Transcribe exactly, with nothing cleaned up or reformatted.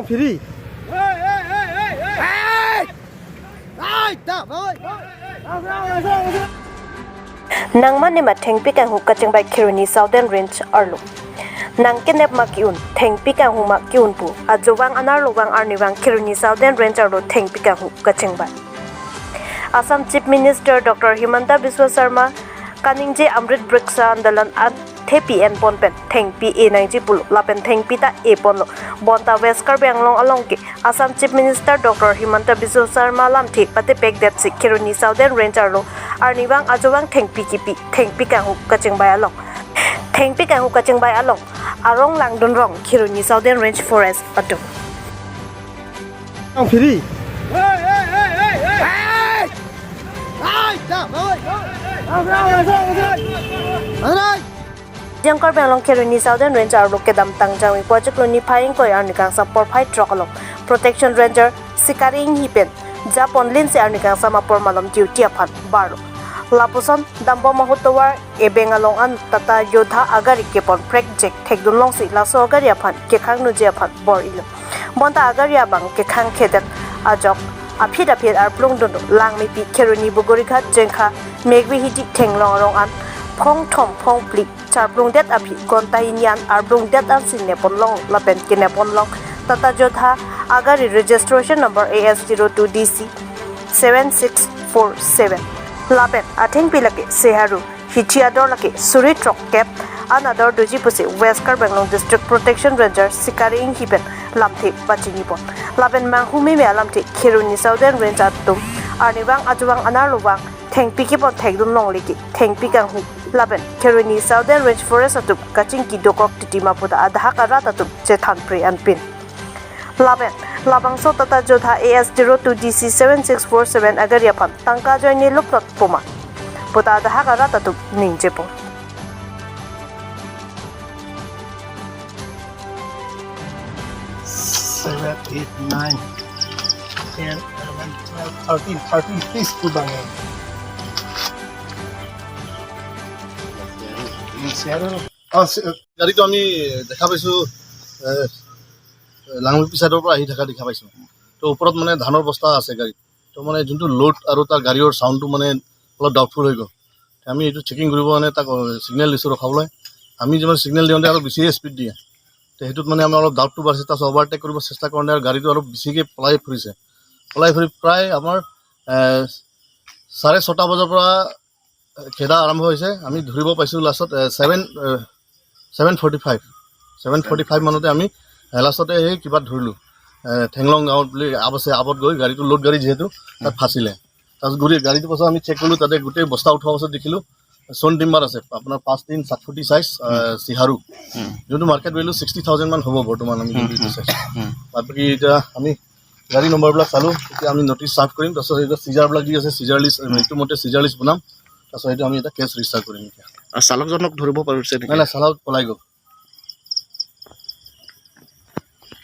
Phiri. Nangma nema thengpi kanghu kachingbai Kheroni Southern Range arlo. Nangkenep ma ki-un, thengpi kanghu ma ki-un pu ajovang, anerlo vang, arnivang Kheroni Southern Range arlo thengpi kanghu kachingbai. Assam Chief Minister Doctor Himanta Biswa Sarma kaningje Amrit Vriksha Andolan athepi enpon pen thengpi e nangji pulo, lapen thengpi ta eponlo. Bonta West Karbi Anglong along ke Assam Chief Minister Doctor Himanta Biswa Sarma lamthe patepekdetsi Kheroni Southern Range arlo arnivang ajovang thengpi kipi, thengpi kanghu kachingbai along, thengpi kanghu kachingbai along arong langdun rong Kheroni Southern Range Forest atum. Ang phiri. Arai! Jangkar Benglong Kheroni Southern Range arlo kedamtang Jangmi pu achiklo niphai ingkoi arni kangsam porphai throk along Protection Ranger Sikari Inghi pen japon linsi arni kangsam apor malom duty aphan barlo. Lapuson dambom ahut tovar ebeng along an Tata Yodha agari kepon prekjek thekdun longsi laso agari aphan kekhang nunji aphan bor-ilo. Bonta agari abang kekhang khedet ajok aphit aphit arplung dunlo. Langmepi Kheroni Bogorighat Jengkha Megvi Hidi Thenglong arong an phongthom phongphli charplungdet aphi gonta hini an arplungdet ansi nepon long lapen kenepon long Tata Yodha agari registration number A S zero two D C seven six four seven. Lapen athengpi lake Seharu hithi ador lake suri throk kep an ador doji pusi West Karbi Anglong District Protection Ranger Sikari Inghi pen lamthe pachinipon. Lapen manghumeme alamthe Kheroni Southern Range atum arnivang ajovang anerlo vang thengpi kepon thekdun longle ke thengpi kanghu lapen Kheroni Southern Range Forest atum kachingki dokok titi ma puta adahak arat atum chethanpre anpin. Lapen labangso Tata Yodha A S zero two D C seven six four seven agari aphan tangka ajoine luptot puma puta adahak arat atum ningjepon. Seven, eight, nine, ten, eleven, twelve, thirteen, thirteen piece kubang. Ini siaran. অ, চি-, গাড়ীটো আমি দেখা পাইছো, এ, লাংমুপি চাইডৰ পৰা আহি থকা দেখা পাইছো। তো ওপৰত মানে ধানৰ বস্তা আছে গাড়ীত। তো মানে যোনটো লোড আৰু তাৰ গাড়ীৰ চাউণ্ডটো মানে অলপ ডাউটফুল হৈ গ'ল। আমি এইটো চেকিং কৰিব মানে তাক, অ, চিগনেল দিছো ৰখাবলৈ। আমি যিমান চিগনেল দিওঁতে আৰু বেছিয়ে স্পীড দিয়ে। তো সেইটোত মানে আমাৰ অলপ ডাউটটো বাঢ়িছে। তাৰপিছত অভাৰটেক কৰিব চেষ্টা কৰোঁতে আৰু গাড়ীটো অলপ বেছিকে পলাই ফুৰিছে। পলাই ফুৰি প্ৰায় আমাৰ, এ, চাৰে ছটা বজাৰ পৰা খেদা আৰম্ভ হৈছে। আমি ধৰিব পাইছো লাষ্টত, এ, ছেভেন, এ, seven forty five, seven forty five মানতে আমি, এ, লাষ্টতে সেই কিবা ধৰিলো, এ, থেংলং গাঁৱত বুলি আপ আছে, আপত গৈ গাড়ীটো লোড গাড়ী যিহেতু তাত ফাঁচিলে। তাৰপিছত গোটেই গাড়ীটো পাছত আমি চেক কৰিলো, তাতে গোটেই বস্তা উঠোৱা পাছত দেখিলো চোন টিম্বাৰ আছে, আপোনাৰ পাঁচ তিন সাত ফুটি চাইজ, এ, চিহাৰু, যোনটো মাৰ্কেট ভেলু ছিক্সটি থাউজেণ্ড মান হ'ব বৰ্তমান আমি যোনটো বিচাৰিছো। বাকী এতিয়া আমি গাড়ী নম্বৰবিলাক চালো, এতিয়া আমি নটিচ চাৰ্ভ কৰিম। তাৰপিছত এতিয়া চিজাৰবিলাক দি আছে, চিজাৰ লিষ্ট, এইটো মতে চিজাৰ লিষ্ট বনাম। তাৰপিছত এইটো আমি এটা কেছ ৰেজিষ্টাৰ কৰিম এতিয়া। আৰু চালকজনক ধৰিব পাৰিছে নেকি? নাই, নাই, চালক পলাই গ'ল।